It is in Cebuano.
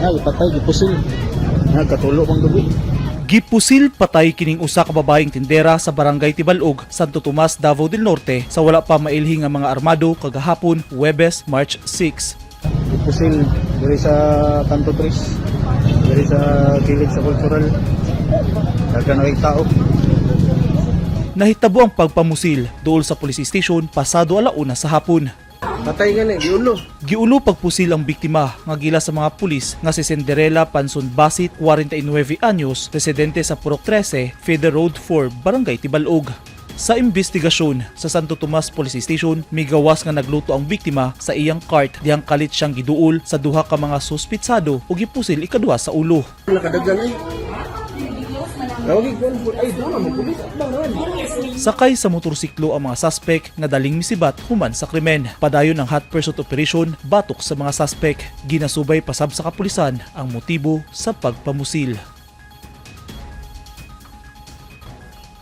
Ay, patay, gipusil. Nagkatulo pang gabi. Gipusil patay kining usa ka babaeng tindera sa Barangay Tibalog, Santo Tomas, Davao del Norte sa wala pa mailhi nga mga armado kagahapon, Huwebes, March 6. Gipusil, diri sa Kanto Tres. Diri sa kilid sa cultural. Daghan na kay tao. Nahitabo ang pagpamusil duol sa police station pasado alauna sa hapon. Patay nga ni, giulo. Giulo pagpusil ang biktima nga gila sa mga pulis nga si Cinderella Panson Basit, 49 anyos, residente sa Purok 13, Feeder Road 4, Barangay Tibalog. Sa investigasyon sa Santo Tomas Police Station, migawas nga nagluto ang biktima sa iyang cart dihang kalit siyang giduol sa duha ka mga suspitsado ug gipusil ikaduha sa ulo. Nakadagan ay. Tawag ko, ay, doon mo pulis at bang naman. Sakay sa motorsiklo ang mga suspek nga daling misibat human sa krimen. Padayon ang hot pursuit operation batok sa mga suspek. Ginasubay pasab sa kapulisan ang motibo sa pagpamusil.